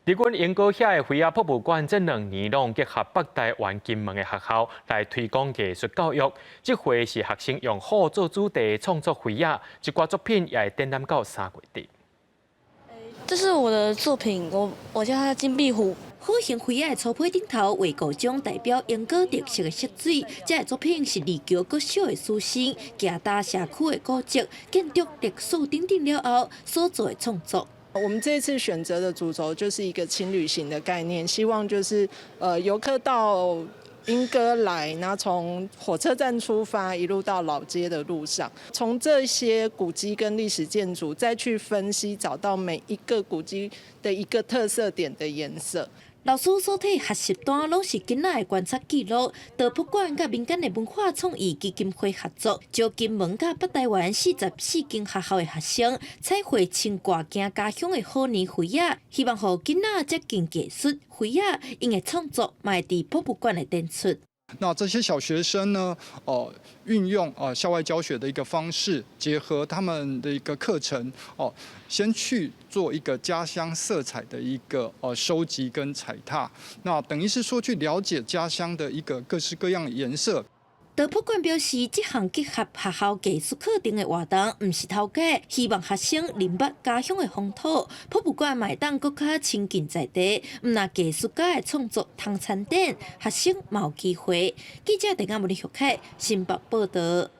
佇阮鶯歌遐的妃仔博物館，這兩年攏結合北台灣金門的學校來推廣藝術教育。這回是學生用虎做主題創作妃仔，這寡作品也會展覽到3月底。這是我的作品，我叫它金壁虎。虎形妃仔的粗皮頂頭畫五種代表鶯歌特色的色水。這个作品是二橋國小的師生行踏社區的古蹟、建築歷史等等了後所做的創作。我們這次選擇的主軸就是一個輕旅行的概念，希望就是遊客到鶯歌來，然後從火車站出發，一路到老街的路上，從這些古蹟跟歷史建築再去分析，找到每一個古蹟的一個特色點的顏色。老師所提學習單攏是囡仔的觀察記錄，陶博館佮民間的文化創意基金會合作，招金門佮北台灣44間學校的學生彩繪穿掛行家鄉的虎年妃仔，希望予囡仔接近藝術妃仔，𪜶的創作嘛會佇博物館的展出。那這些小學生呢？運用校外教學的一個方式，結合他們的一個課程，哦，先去做一個家鄉色彩的一個收集跟踩踏，那等於是說去了解家鄉的一個各式各樣的顏色。陶博館表示，這項結合學校藝術課程的活動，毋是頭家，希望學生認捌家鄉的風土。博物館嘛會當閣較親近在地，毋但藝術家的創作通參展，學生嘛有機會。記者鄧阿無林學開新北報道。